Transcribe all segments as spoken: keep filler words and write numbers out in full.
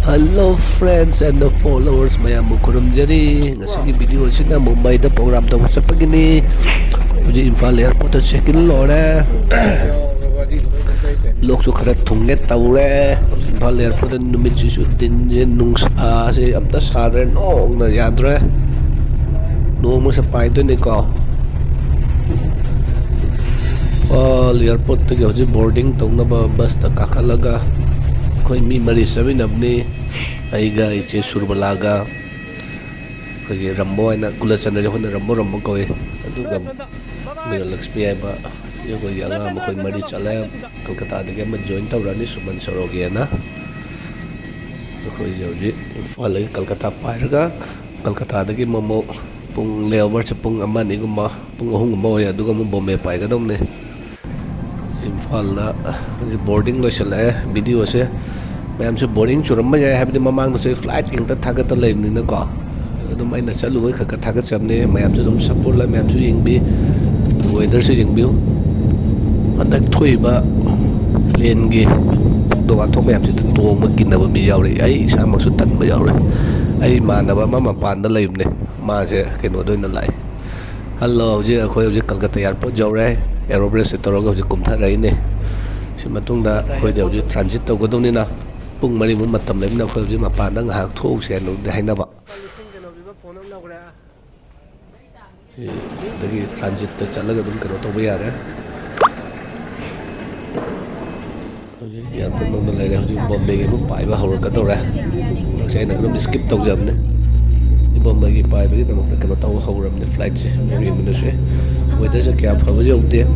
Hello friends and followers ꯃꯌꯥꯝꯕꯨ ꯈꯨꯔꯨꯝꯖꯔꯤ꯫ ꯉꯁꯤꯒꯤ video ꯑꯁꯤꯅ ꯃꯨꯝꯕꯥꯏꯗ program ꯇꯧꯕ ꯆꯠꯄꯒꯤꯅꯤ꯫ ꯍꯧꯖꯤꯛ ꯏꯝꯐꯥꯜ airport ꯇ check in ꯂꯣꯏꯔꯦ꯫ ꯂꯣꯛꯁꯨ ꯈꯔ ꯊꯨꯡꯒꯦ ꯇꯧꯔꯦ꯫ ꯏꯝꯐꯥꯜ airport ꯇ ꯅꯨꯃꯤꯠꯁꯤꯁꯨ, ꯗꯤꯟꯁꯦ, ꯅꯨꯡꯁꯥꯁꯦ ꯑꯝꯇ ꯁꯥꯗ꯭ꯔꯦ, ꯅꯣꯡꯅ ꯌꯥꯗ꯭ꯔꯦ꯫ ꯅꯣꯡꯃꯁꯦ ꯄꯥꯏꯗꯣꯏꯅꯤꯀꯣ꯫ ꯏꯝꯐꯥꯜ airport ꯇꯒꯤ ꯍꯧꯖꯤꯛ boarding ꯇꯧꯅꯕ bus ꯇ ꯀꯥꯈꯠꯂꯒ ꯑꯩꯈꯣꯏ ꯃꯤ ꯃꯔꯤ ꯆꯠꯃꯤꯟꯅꯕꯅꯤ꯫ ꯑꯩꯒ, ꯏꯆꯦ ꯁꯨꯔꯕꯂꯥꯒ, ꯑꯩꯈꯣꯏꯒꯤ ꯔꯝꯕꯣ ꯍꯥꯏꯅ, ꯀꯨꯂꯆꯟꯗ꯭ꯔꯁꯦ ꯑꯩꯈꯣꯏꯅ ꯔꯝꯕꯣ ꯔꯝꯕꯣ ꯀꯧꯏ꯫ ꯑꯗꯨꯒ ꯃꯤꯔꯥꯂꯛꯁꯃꯤ ꯍꯥꯏꯕ ꯑꯩꯈꯣꯏꯒꯤ ꯑꯉꯥꯡ ꯑꯃ, ꯑꯩꯈꯣꯏ ꯃꯔꯤ ꯆꯠꯂꯦ꯫ ꯀꯜꯀꯇꯥꯗꯒꯤ ꯑꯃ join ꯇꯧꯔꯛꯑꯅꯤ, ꯁꯨꯃꯟ ꯁꯣꯔꯣꯒꯤ ꯍꯥꯏꯅ꯫ ꯑꯩꯈꯣꯏꯁꯦ ꯍꯧꯖꯤꯛ ꯏꯝꯐꯥꯜꯗꯒꯤ ꯀꯜꯀꯇꯥ ꯄꯥꯏꯔꯒ, ꯀꯜꯀꯇꯥꯗꯒꯤ ꯃꯣꯃꯣ ꯄꯨꯡ, layover ꯁꯦ ꯄꯨꯡ ꯑꯃ ꯑꯅꯤꯒꯨꯝꯕ, ꯄꯨꯡ ꯑꯍꯨꯝꯒꯨꯝꯕ ꯑꯣꯏ, ꯑꯗꯨꯒ ꯑꯃꯨꯛ ꯕꯣꯝꯕꯦ ꯄꯥꯏꯒꯗꯧꯅꯦ꯫ ꯏꯝꯐꯥꯜꯗ ꯍꯧꯖꯤꯛ boarding ꯂꯣꯏꯁꯤꯜꯂꯛꯑꯦ꯫ Video ꯁꯦ ꯃꯌꯥꯝꯁꯨ boring ꯆꯨꯔꯝꯕ ꯌꯥꯏ, ꯍꯥꯏꯕꯗꯤ ꯃꯃꯥꯡꯗꯁꯨ ꯑꯩ flight ꯉꯥꯛꯇ ꯊꯥꯒꯠꯇ ꯂꯩꯕꯅꯤꯅꯀꯣ꯫ ꯑꯗꯨꯝ ꯑꯩꯅ ꯆꯠꯂꯨꯕꯩ ꯈꯔ ꯈꯔ ꯊꯥꯒꯠꯆꯕꯅꯦ꯫ ꯃꯌꯥꯝꯁꯨ ꯑꯗꯨꯝ support ꯂ-, ꯃꯌꯥꯝꯁꯨ ꯌꯦꯡꯕꯤ꯫ Weather ꯁꯨ ꯌꯦꯡꯕꯤꯌꯨ꯫ ꯍꯟꯗꯛ ꯊꯣꯛꯏꯕ plane ꯒꯤ ꯊꯧꯗꯣꯛ ꯋꯥꯊꯣꯛ ꯃꯌꯥꯝꯁꯤꯗ ꯇꯣꯡꯕ ꯀꯤꯅꯕ ꯃꯤ ꯌꯥꯎꯔꯤ꯫ ꯑꯩ ꯏꯁꯥꯃꯛꯁꯨ ꯇꯟꯕ ꯌꯥꯎꯔꯤ꯫ ꯑꯩ ꯏꯃꯥꯟꯅꯕ ꯑꯃ ꯃꯄꯥꯟꯗ ꯂꯩꯕꯅꯦ꯫ ꯃꯥꯁꯦ ꯀꯩꯅꯣꯗ ꯑꯣꯏꯅ ꯂꯥꯛꯑꯦ꯫ Hello, ꯍꯧꯖꯤꯛ ꯑꯩꯈꯣꯏ ꯍꯧꯖꯤꯛ ꯀꯜꯀꯇꯥ airport ꯌꯧꯔꯦ꯫ Aerobrez ꯁꯦ ꯇꯧꯔꯒ ꯍꯧꯖꯤꯛ ꯀꯨꯝꯊꯔꯛꯏꯅꯦ꯫ ꯁꯤ ꯃꯇꯨꯡꯗ ꯑꯩꯈꯣꯏꯗꯤ ꯍꯧꯖꯤꯛ transit ꯇꯧꯒꯗꯧꯅꯤꯅ ꯄꯨꯡ ꯃꯔꯤꯃꯨꯛ ꯃꯇꯝ ꯂꯩꯕꯅꯤꯅ ꯑꯩꯈꯣꯏ ꯍꯧꯖꯤꯛ ꯃꯄꯥꯟꯗ ꯉꯥꯏꯍꯥꯛ ꯊꯣꯛꯎꯁꯦ ꯍꯥꯏꯅꯕꯨꯗꯤ ꯍꯥꯏꯅꯕ꯫ ꯁꯤ ꯑꯗꯒꯤ transit ꯇ ꯆꯠꯂꯒ ꯑꯗꯨꯝ ꯀꯩꯅꯣ ꯇꯧꯕ ꯌꯥꯔꯦ꯫ ꯍꯧꯖꯤꯛ airport ꯃꯅꯨꯡꯗ ꯂꯩꯔꯦ꯫ ꯍꯧꯖꯤꯛ ꯕꯣꯝꯕꯦꯒꯤ ꯑꯗꯨꯝ ꯄꯥꯏꯕ ꯍꯧꯔꯛꯀꯗꯧꯔꯦ꯫ ꯍꯟꯗꯛꯁꯦ ꯑꯩꯅ ꯑꯗꯨꯝ skip ꯇꯧꯖꯕꯅꯦ꯫ ꯕꯣꯝꯕꯦꯒꯤ ꯄꯥꯏꯕꯒꯤꯗꯃꯛꯇ ꯀꯩꯅꯣ ꯇꯧꯕ ꯍꯧꯔꯕꯅꯦ flight ꯁꯦ꯫ ꯌꯦꯡꯃꯤꯟꯅꯁꯦ꯫ Weather ꯁꯦ ꯀꯌꯥ ꯐꯕ ꯌꯧꯗꯦ꯫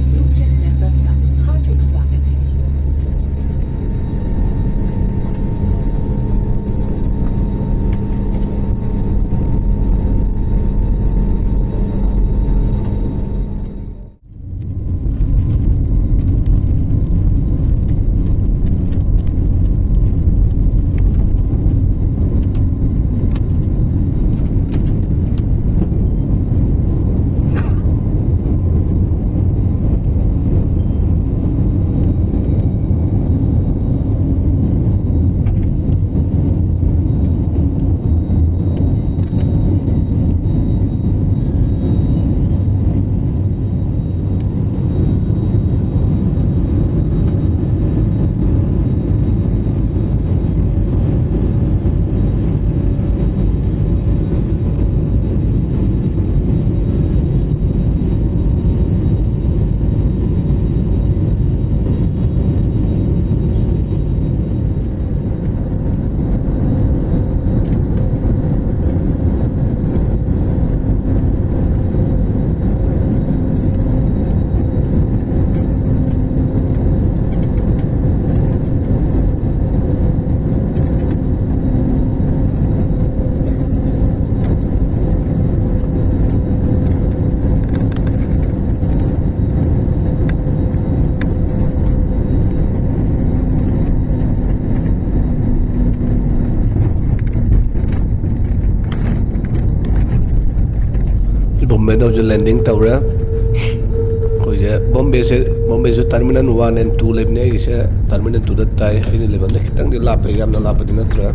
ꯍꯧꯖꯤꯛ ꯂꯦꯟꯗꯤꯡ ꯇꯧꯔꯦ꯫ ꯑꯩꯈꯣꯏꯁꯦ ꯕꯣꯝꯕꯦꯁꯦ, ꯕꯣꯝꯕꯦꯁꯨ ꯇꯔꯃꯤꯅꯜ ꯋꯥꯟ ꯑꯦꯟ ꯇꯨ ꯂꯩꯕꯅꯦ꯫ ꯑꯩꯒꯤꯁꯦ ꯇꯔꯃꯤꯅꯜ ꯇꯨꯗ ꯇꯥꯏ꯫ ꯑꯩꯅ ꯂꯩꯐꯝꯗ ꯈꯤꯇꯪꯗꯤ ꯂꯥꯞꯄꯦ, ꯌꯥꯝꯅ ꯂꯥꯞꯄꯗꯤ ꯅꯠꯇ꯭ꯔꯦ꯫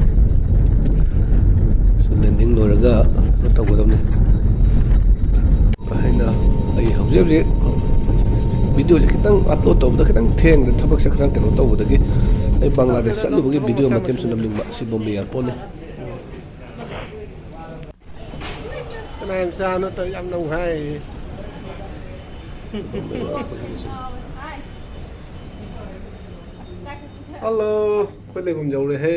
ꯁꯤ ꯂꯦꯟꯗꯤꯡ ꯂꯣꯏꯔꯒ ꯀꯩꯅꯣ ꯇꯧꯒꯗꯕꯅꯤ꯫ ꯑꯩꯅ, ꯑꯩ ꯍꯧꯖꯤꯛ ꯍꯧꯖꯤꯛ ꯚꯤꯗꯤꯑꯣꯁꯦ ꯈꯤꯇꯪ ꯑꯞꯂꯣꯗ ꯇꯧꯕꯗ ꯈꯤꯇꯪ ꯊꯦꯡꯈ꯭ꯔꯦ, ꯊꯕꯛꯁꯦ ꯈꯤꯇꯪ ꯀꯩꯅꯣ ꯇꯧꯕꯗꯒꯤ꯫ ꯑꯩ ꯕꯪꯒ꯭ꯂꯥꯗꯦꯁ ꯆꯠꯂꯨꯕꯒꯤ ꯚꯤꯗꯤꯑꯣ ꯃꯇꯦꯛ ꯑꯃꯁꯨ ꯅꯝꯅꯤꯡꯕ꯫ ꯁꯤ ꯕꯣꯝꯕꯦ ꯑꯦꯌꯥꯔꯄꯣꯔꯠꯅꯤ꯫ ꯀꯅꯥ ꯌꯥꯝ ꯆꯥꯅꯣ ꯇꯧ-, ꯌꯥꯝ ꯅꯧ ꯍꯥꯏ꯫ ꯍꯜꯂꯣ, ꯑꯩꯈꯣꯏ ꯂꯩꯐꯝ ꯌꯧꯔꯦꯍꯦ꯫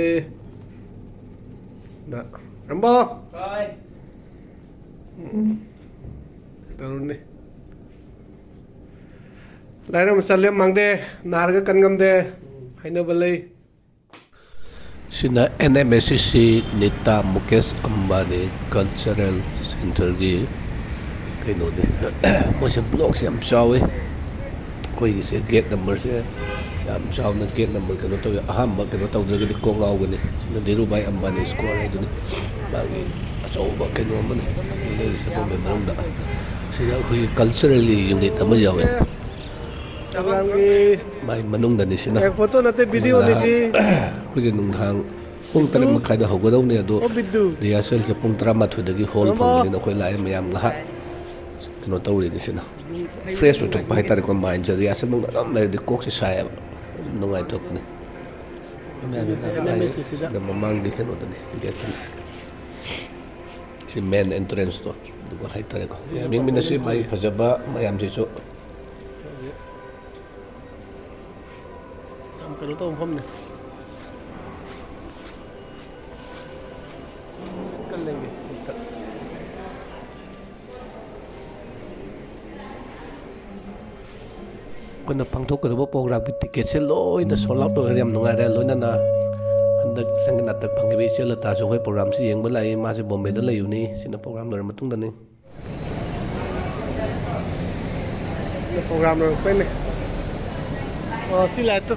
ꯅ-, ꯔꯝꯕꯣ? ꯎꯝ꯫ ꯇꯔꯨꯟꯅꯤ꯫ ꯂꯥꯏꯔ ꯑꯃ ꯆꯠꯂꯦ ꯃꯥꯡꯗꯦ, ꯅꯥꯔꯒ ꯀꯟ ꯉꯝꯗꯦ꯫ ꯍꯥꯏꯅꯕ ꯂꯩ꯫ ꯁꯤꯅ ꯑꯦꯟ ꯑꯦꯝ ꯑꯦꯁ ꯁꯤ ꯁꯤ, ꯅꯤꯇꯥ ꯃꯨꯀꯦꯁ ꯑꯝꯕꯥꯅꯤ ꯀꯜꯆꯔꯦꯜ ꯁꯦꯟꯇꯔꯒꯤ ꯀꯩꯅꯣꯅꯤ꯫ ꯃꯣꯏꯁꯦ ꯕ꯭ꯂꯣꯛꯁꯦ ꯌꯥꯝ ꯆꯥꯎꯋꯤ꯫ ꯑꯩꯈꯣꯏꯒꯤꯁꯦ ꯒꯦꯠ ꯅꯝꯕꯔꯁꯦ ꯌꯥꯝ ꯆꯥꯎꯅ, ꯒꯦꯠ ꯅꯝꯕꯔ ꯀꯩꯅꯣ ꯇꯧꯋꯤ꯫ ꯑꯍꯥꯟꯕ ꯀꯩꯅꯣ ꯇꯧꯗ꯭ꯔꯒꯗꯤ ꯀꯣꯛ ꯉꯥꯎꯒꯅꯤ꯫ ꯁꯤꯅ ꯙꯤꯔꯨꯚꯥꯏ ꯑꯝꯕꯥꯅꯤ ꯁ꯭ꯀꯣꯌꯔ ꯍꯥꯏꯗꯨꯅꯤ꯫ ꯃꯥꯒꯤ ꯑꯆꯧꯕ ꯀꯩꯅꯣ ꯑꯃꯅꯤ ꯂꯩꯔꯤꯁꯦ ꯕꯣꯝꯕꯦ ꯃꯅꯨꯡꯗ꯫ ꯁꯤꯗ ꯑꯩꯈꯣꯏꯒꯤ ꯀꯜꯆꯔꯦꯜꯒꯤ ꯌꯨꯅꯤꯠ ꯑꯃ ꯌꯥꯎꯋꯦ꯫ ꯄ꯭ꯔꯣꯒ꯭ꯔꯥꯝꯒꯤ ꯃꯥꯏ ꯃꯅꯨꯡꯗꯅꯤ ꯁꯤꯅ꯫ ꯑꯦ, ꯐꯣꯇꯣ ꯅꯠꯇꯦ, ꯑꯩꯈꯣꯏꯁꯦ ꯚꯤꯗꯤꯑꯣꯅꯤ ꯅꯍꯥꯟ, ꯁꯤ꯫ ꯑꯩꯈꯣꯏꯁꯦ ꯅꯨꯡꯗꯥꯡ ꯄꯨꯡ ꯕꯤꯗꯨ꯫ ꯇꯔꯦꯠ ꯃꯈꯥꯏꯗ ꯍꯧꯒꯗꯧꯅꯦ, ꯑꯗꯣ ꯑꯣ, ꯕꯤꯗꯨ꯫ ꯔꯤꯍꯔꯁꯦꯜꯁꯦ ꯄꯨꯡ ꯇꯔꯥꯃꯥꯊꯣꯏꯗꯒꯤ ꯍꯣꯜ ꯔꯃꯣ꯫ ꯐꯪꯕꯅꯤꯅ ꯑꯩꯈꯣꯏ ꯂꯥꯛꯑꯦ ꯃꯌꯥꯝ ꯉꯥꯏꯍꯥꯛ ꯀꯩꯅꯣ ꯇꯧꯔꯤꯅꯤ ꯁꯤꯅ꯫ ꯐ꯭ꯔꯦꯁ ꯑꯣꯏꯊꯣꯛꯄ ꯍꯥꯏꯇꯥꯔꯦꯀꯣ, ꯃꯥꯏꯟꯁꯦ꯫ ꯔꯤꯍꯔꯁꯦꯜ ꯃꯅꯨꯡꯗ ꯑꯗꯨꯝ ꯂꯩꯔꯗꯤ ꯀꯣꯛꯁꯦ ꯁꯥꯏꯌꯦꯕ꯫ ꯑꯗꯨꯝ ꯅꯨꯡꯉꯥꯏꯊꯣꯛꯄꯅꯦ꯫ ꯃꯌꯥꯝꯁꯦ ꯁꯤꯗ ꯃꯃꯥꯡꯒꯤ ꯀꯩꯅꯣꯗꯅꯤ, ꯒꯦꯠꯇꯅꯤ꯫ ꯁꯤ ꯃꯦꯟ ꯑꯦꯟꯇ꯭ꯔꯦꯟꯁꯇꯣ ꯑꯗꯨꯒ ꯍꯥꯏꯇꯥꯔꯦꯀꯣ꯫ ꯌꯥꯝ ꯌꯦꯡꯃꯤꯟꯅꯁꯤ, ꯃꯥꯒꯤ ꯐꯖꯕ ꯃꯌꯥꯝꯁꯤꯁꯨ꯫ ꯌꯥꯝ ꯀꯩꯅꯣ ꯇꯧꯕ ꯃꯐꯝꯅꯦ꯫ ꯀꯜꯂꯦꯅꯦ꯫ ꯑꯩꯈꯣꯏꯅ ꯄꯥꯡꯊꯣꯛꯀꯗꯕ ꯄ꯭ꯔꯣꯒ꯭ꯔꯥꯝꯒꯤ ꯇꯤꯀꯦꯠꯁꯦ ꯂꯣꯏꯅ ꯁꯣꯜ ꯑꯥꯎꯠ ꯑꯣꯏꯔꯦ꯫ ꯌꯥꯝ ꯅꯨꯡꯉꯥꯏꯔꯦ꯫ ꯂꯣꯏꯅꯅ ꯍꯟꯗꯛ ꯁꯪꯒꯤꯠ ꯅꯥꯇꯛ ꯐꯪꯈꯤꯕ ꯏꯆꯦ ꯂꯇꯥꯁꯨ ꯑꯩꯈꯣꯏ ꯄ꯭ꯔꯣꯒ꯭ꯔꯥꯝꯁꯤ ꯌꯦꯡꯕ ꯂꯥꯛꯏ꯫ ꯃꯥꯁꯦ ꯕꯣꯝꯕꯦꯗ ꯂꯩꯕꯅꯤ꯫ ꯁꯤꯅ ꯄ꯭ꯔꯣꯒ꯭ꯔꯥꯝ ꯂꯣꯏꯔ ꯃꯇꯨꯡꯗꯅꯤ꯫ ꯄ꯭ꯔꯣꯒ꯭ꯔꯥꯝ ꯂꯣꯏꯔꯛꯄꯩꯅꯦ꯫ ꯑꯣ, ꯁꯤ ꯂꯥꯏꯠꯇꯣ꯫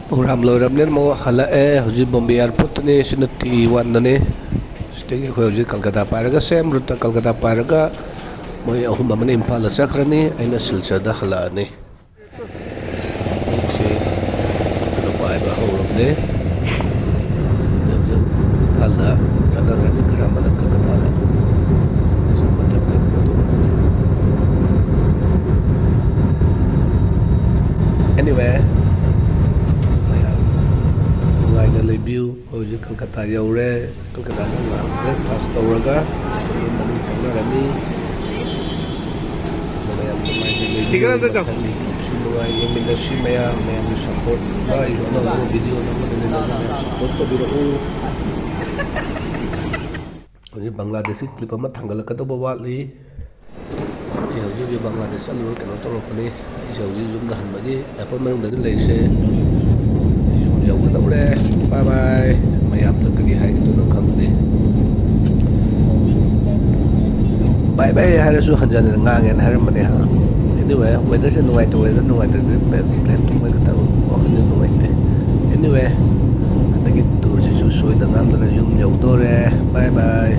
ꯄ꯭ꯔꯣꯒ꯭ꯔꯥꯝ ꯂꯣꯏꯔꯕꯅꯤꯅ ꯑꯃꯨꯛ ꯍꯜꯂꯛꯑꯦ꯫ ꯍꯧꯖꯤꯛ ꯕꯣꯝꯕꯦ ꯑꯦꯌꯥꯔꯄꯣꯔꯠꯇꯅꯤ, ꯁꯤꯅ ꯇꯤ ꯋꯥꯟꯗꯅꯤ꯫ ꯁꯤꯗꯒꯤ ꯑꯩꯈꯣꯏ ꯍꯧꯖꯤꯛ ꯀꯜꯀꯇꯥ ꯄꯥꯏꯔꯒ, ꯁꯦꯝ ꯔꯨꯠꯇ ꯀꯜꯀꯇꯥ ꯄꯥꯏꯔꯒ ꯃꯣꯏ ꯑꯍꯨꯝ ꯑꯃꯅ ꯏꯝꯐꯥꯜꯗ ꯆꯠꯈ꯭ꯔꯅꯤ, ꯑꯩꯅ ꯁꯤꯜꯆꯔꯗ ꯍꯜꯂꯛꯑꯅꯤ꯫ ꯁꯤ ꯀꯩꯅꯣ ꯄꯥꯏꯕ ꯍꯧꯔꯕꯅꯦ꯫ ꯍꯧꯖꯤꯛ ꯏꯝꯐꯥꯜꯗ ꯆꯠꯅꯈ꯭ꯔꯅꯤ, ꯈꯔ ꯑꯃꯅ ꯀꯜꯀꯇꯥꯗ꯫ ꯁꯤ ꯃꯊꯛꯇ ꯀꯩꯅꯣ ꯇꯧꯕꯅꯤ꯫ Anyway, ꯃꯌꯥꯝ ꯅꯨꯡꯉꯥꯏꯅ ꯂꯩꯕꯤꯌꯨ꯫ ꯑꯩꯈꯣꯏ ꯍꯧꯖꯤꯛ ꯀꯜꯀꯇꯥ ꯌꯧꯔꯦ꯫ ꯀꯜꯀꯇꯥꯗ ꯉꯥꯏꯍꯥꯛ breakfast ꯇꯧꯔꯒ ꯑꯗꯨꯝ ꯃꯅꯨꯡ ꯆꯪꯅꯔꯅꯤ꯫ ꯑꯗꯨꯒ ꯌꯥꯝ ꯅꯨꯡꯉꯥꯏꯅ ꯂꯩꯕꯤꯌꯨ꯫ ꯃꯊꯪꯒꯤ clipꯁꯨ ꯅꯨꯡꯉꯥꯏ ꯌꯦꯡꯃꯤꯟꯅꯁꯤ ꯃꯌꯥꯝ, ꯃꯌꯥꯝꯒꯤ support꯫ ꯑꯩꯁꯨ ꯑꯅꯧ ꯑꯅꯧꯕ video ꯅꯝꯒꯗꯕꯅꯤꯅ ꯃꯌꯥꯝ support ꯇꯧꯕꯤꯔꯛꯎ꯫ ꯍꯧꯖꯤꯛ ꯕꯪꯒ꯭ꯂꯥꯗꯦꯁꯀꯤ clip ꯑꯃ ꯊꯥꯡꯒꯠꯂꯛꯀꯗꯧꯕ ꯋꯥꯠꯂꯤ꯫ ꯑꯩ ꯍꯧꯖꯤꯛ ꯍꯧꯖꯤꯛ ꯕꯪꯒ꯭ꯂꯥꯗꯦꯁ ꯆꯠꯂꯨꯔ ꯀꯩꯅꯣ ꯇꯧꯔꯛꯄꯅꯤ꯫ ꯑꯩꯁꯦ ꯍꯧꯖꯤꯛ ꯌꯨꯝꯗ ꯍꯟꯕꯒꯤ airport ꯃꯅꯨꯡꯗꯗꯤ ꯂꯩꯔꯤꯁꯦ꯫ ꯌꯨꯝ ꯌꯧꯒꯗꯧꯔꯦ꯫ Bye bye꯫ ꯃꯌꯥꯝꯗ ꯀꯔꯤ ꯍꯥꯏꯒꯗꯣꯏꯅꯣ ꯈꯪꯗꯦ꯫ Bye bye ꯍꯥꯏꯔꯁꯨ ꯍꯟꯖꯟ ꯍꯟꯖꯟ ꯉꯥꯡꯉꯦꯅ ꯍꯥꯏꯔꯝꯕꯅꯦ꯫ Anyway, weatherꯁꯦ ꯅꯨꯡꯉꯥꯏꯇ, weather ꯅꯨꯡꯉꯥꯏꯇ꯭ꯔꯗꯤ plane ꯇꯣꯡꯕꯩ ꯈꯤꯇꯪ ꯋꯥꯈꯜꯁꯦ ꯅꯨꯡꯉꯥꯏꯇꯦ꯫ Anyway, ꯍꯟꯗꯛꯀꯤ tourꯁꯤꯁꯨ ꯁꯣꯏꯗ ꯉꯥꯝꯗꯅ ꯌꯨꯝ ꯌꯧꯗꯣꯔꯦ꯫ Bye bye꯫